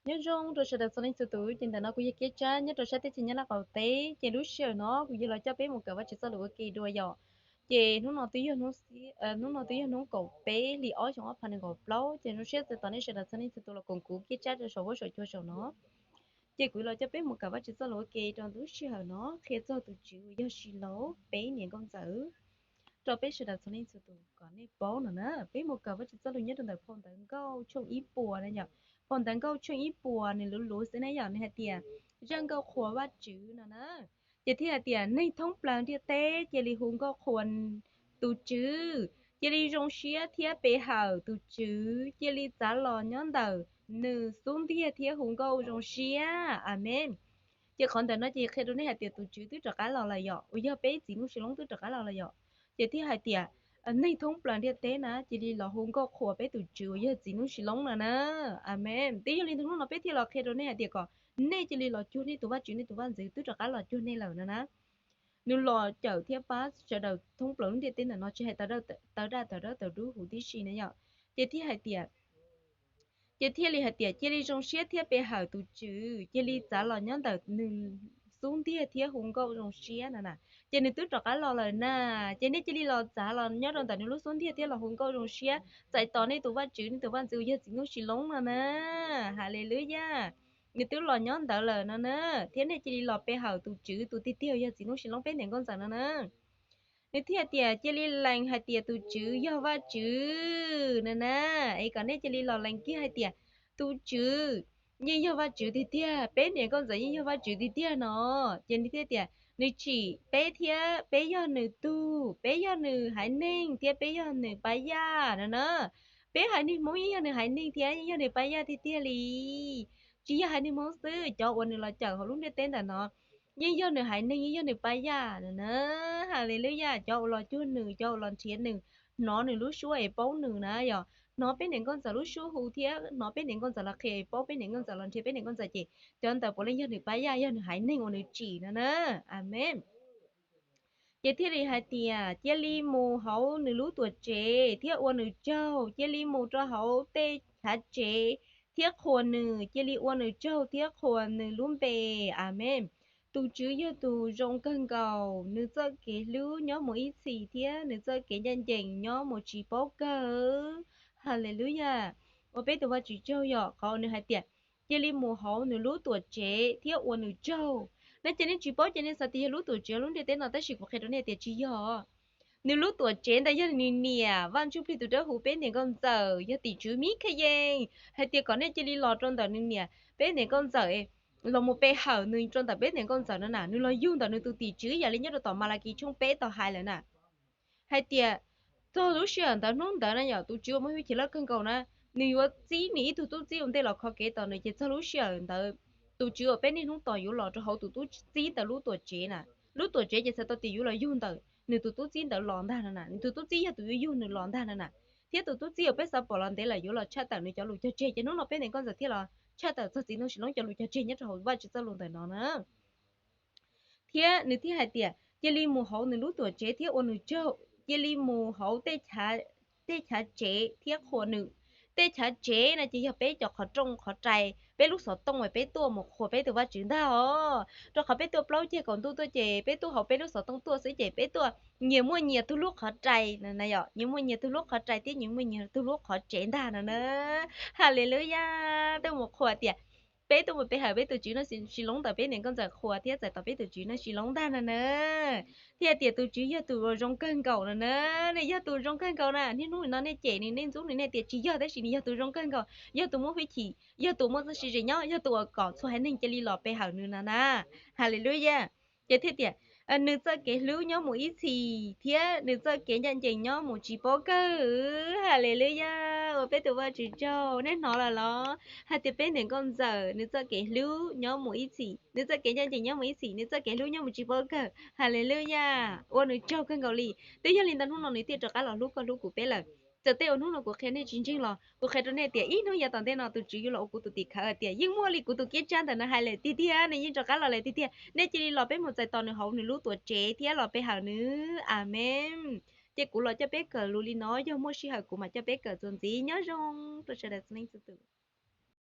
Nyob zoo rau sawv daws txhua leej txhua tus, ces ntawm no kuv yog Kiab Tsab nyob rau sab teb chaws Nyab Laj qaum teb, ces lub sij hawm no kuv yuav los coj peb mus kawm Vajtswv txoj lus ua ke dua yom. Ces hnub no twb yog hnub, hnub no twb yog hnub kaum peb hli ob xyoo ob phav nees nkaum plaub, ces zoo siab txais tos nej sawv daws txhua leej txhua tus los koom kuv Kiab Tsab rau saum huab saum cua saum no. Ces kuv los coj peb mus kawm Vajtswv txoj lus ua ke rau lub sij hawm no, qhia txog tus Tswv uas yog Silaus peb niam nkauj ntxawm rau peb sawv daws txhua leej txhua tus kom nej paub no na. Peb mus kawm Vajtswv txoj lus nyob rau ntawm phau Ntawv Nkauj tshooj ib puas na yom. Phau Ntawv Nkauj tshooj ib puas nws luv luv xwb na yom, nws hais tias zaj nkauj qhuas Vajtswv no na. Ces thiaj hais tias neeg thoob plaws ntiaj teb cia li hu nkauj qhuas tus Tswv, cia li zoo siab thiab pe hawm tus Tswv, cia li txav los nyob ntawm nws xub ntiag thiab hu nkauj zoo siab. Amees. Ces qhov ntawm no ces qhia rau nej hais tias tus Tswv twb rov qab los lawm yom, uas yog peb txiv Nuj Sis Loob twb rov qab los lawm yom. Ces thiaj hais tias neeg thoob plaws ntiaj teb na cia li los hu nkauj qhuas peb tus Tswv uas yog txiv Nuj Sis Loob no na. Amees. Twb yog li ntawd hnub no peb thiaj los qhia rau nej hais tias kom nej cia li los cuag nej tus Vajtswv, nej tus Vaj ntxwv twb rov qab los cuag nej lawm no na. Nws los cawm thiab pab sawv daws thoob plaws lub ntiaj teb ntawm no tsis hais tawv daj tawv dawb tawv dub huv tib si na yom. Ces thiaj hais tias, ces thiaj li hais tias cia li zoo siab thiab pe hawm tus Tswv, cia li txav los nyob ntawm nws xub ntiag thiab hu nkauj zoo siab no na. Ces nws twb rov qab los lawm na, ces nej cia li los txav los nyob rau ntawm nws lub xub ntiag thiab los hu nkauj zoo siab txais tos nej tus Vajtswv, nej tus Vaj ntxwv uas yog txiv Nuj Sis Loob no na. Haleluyas. Nws twb los nyob ntawd lawm no na, thiab nej cia li los pe hawm tus Tswv tus tiag tiag uas yog txiv Nuj Sis Loob peb niam nkauj ntxawm no na. Nws thiaj tias cia li lees hais tias tus Tswv yog Vajtswv no na. Es kom nej cia li los lees kiag hais tias tus Tswv yeej yog Vajtswv tiag tiag, peb niam nkauj ntxawm yeej yog Vajtswv tiag tiag no. Ces nws thiaj tias nws tsim peb thiab peb yog nws tug, peb yog nws haiv neeg thiab peb yog nws pab yaj no na. Peb haiv neeg Hmoob yeej yog nws haiv neeg thiab yeej yog nws pab yaj tiag tiag li. Tsis yog haiv neeg Hmoob xwb, cov uas nws los cawm hauv lub ntiaj teb ntawm no yeej yog nws haiv neeg, yeej yog nws pab yaj no na. Haleluyas. Cov uas los cuag nws, cov uas los nrhiav nws, hnov nws lub suab es paub nws na yom, hnov peb niam nkauj ntxawm lub suab hu thiab hnov peb niam nkauj ntxawm los qhia es paub peb niam nkauj ntxawm los nrhiav peb niam nkauj ntxawm ces cov ntawd puav leej yog nws pab yaj, yog nws haiv neeg uas nws tsim no na. Amees. Ces thiaj li hais tias cia li mus hauv nws lub tuam tsev thiab ua nws tsaug, cia li mus rau hauv tej chav tsev thiab qhuas nws, cia li ua nws tsaug thiab qhuas nws lub npe. Amees. Tus Tswv yog tus zoo kawg nkaus, nws txoj kev hlub nyob mus ib txhis thiab nws txoj kev ncaj ncees nyob mus tsis paub kawg. Haleluyas. Ua peb tus Vajtswv tsaug yom, qhov nws hais tias cia li mus hauv nws lub tuam tsev thiab ua nws tsaug. No ces nej tsis paub ces nej xav tias yog lub tuam tsev lub ntiaj teb no, tab sis kuv qhia rau nej tias tsis yog. Nws lub tuam tsev ntawd yog nws niam Vaj Ntsuj Plig tus dawb huv peb niam nkauj ntxawm yog tim tswv Mikayees hais tias kom nej cia li los rau ntawm nws niam peb niam nkauj ntxawm los mus pe hawm nws rau ntawm peb niam nkauj ntxawm no na. Nws los yug ntawm nws tus tim tswv ib yam li nyob rau tom Malakis tshooj peb tau hais lawm na, hais tias txog lub sij hawm ntawd hnub ntawd na yom, tus Tswv uas muaj hwj chim loj kawg nkaus na, nws yuav txib nws ib tug tub txib ua ntej los kho kev tos nws, ces txog lub sij hawm ntawd tus Tswv uas peb niaj hnub tos yuav los rau hauv tus tub txib ntawd lub tuam tsev na. Lub tuam tsev ces txhais tau tias yuav los yug ntawm nws tus tub txib ntawd los ntag no na, nws tus tub txib yog tus yuav yug nws los ntag no na. Thiab tus tub txib uas peb xav pom los ntev lawm yuav los tshaj tawm nws cov lus cog tseg, ces hnub no peb niam nkauj ntxawm thiaj los tshaj tawm txog txiv Nuj Sis Loob cov lus cog tseg nyob rau hauv Vajtswv txoj lus ntawm no na. Thiab nws thiaj hais tias cia li mus hauv nws lub tuam tsev thiab ua nws tsaug, cia li mus hauv tej chav tsev thiab qhuas nws. Tej chav tsev no ces yog peb cov qhov rooj qhov rai, peb lub xov tooj uas peb tuaj mus qhuas peb tus Vajtswv ntag os. Rau qhov peb tuaj plaub ceg kaum ntuj tuaj ces peb tuaj hauv peb lub xov tooj tuaj xwb ces peb tuaj nyias muaj nyias tug lub qhov rai na yom, nyias muaj nyias tug lub qhov rai thiab nyias muaj nyias tug lub qhov tsev ntag no na. Haleluyas. Tuaj mus qhuas tias peb tuaj mus pe hawm peb tus Tswv Nuj Sis Loob ntawm peb niam nkauj ntxawm qhuas thiab txais tos peb tus Tswv Nuj Sis Loob ntag no na. Thiaj tias tus Tswv yog tus uas zoo kawg nkaus no na, nws yog tus zoo kawg nkaus na. Niaj hnub no nej cem nws, nej ntxub nws, nej tias tsis yog, tab sis nws yog tus zoo kawg nkaus, yog tus muaj hwj chim, yog tus muaj txoj sia zem nyob, yog tus uas kom txhua haiv neeg cia li los pe hawm nws no na. Haleluyas. Ces thiaj tias nws txoj kev hlub nyob mus ib txhis thiab nws txoj kev ncaj ncees nyob mus tsis paub kawg. Haleluyas. Ua peb tus Vajtswv tsaug. Nej hnov lawm los hais tias peb niam nkauj ntxawm nws txoj kev hlub nyob mus ib txhis, nws txoj kev ncaj ncees nyob mus ib txhis, nws txoj kev hlub nyob mus tsis paub kawg. Haleluyas. Ua nws tsaug kawg nkaus li. Twb yog li ntawd hnub no nws thiaj rov qab los hlub koj hlub kuv peb lawm. Txawm tej uas hnub no kuv qhia nej tsis ntseeg los kuv qhia rau nej tias ib hnub yav tom ntej no tus Tswv yuav los ua kuv tus tim khawv tias yeej muaj li kuv tus Kiab Tsab ntawm no hais lawm tiag tiag, nws yeej rov qab los lawm tiag tiag. Nej cia li los peb mus txais tos nws hauv nws lub tuam tsev thiab los pe hawm nws. Amees. Ces kuv los coj peb kawm lus li no, yog muaj sij hawm kuv mam coj peb kawm txuas ntxiv. Nyob zoo rau sawv daws txhua leej txhua tus.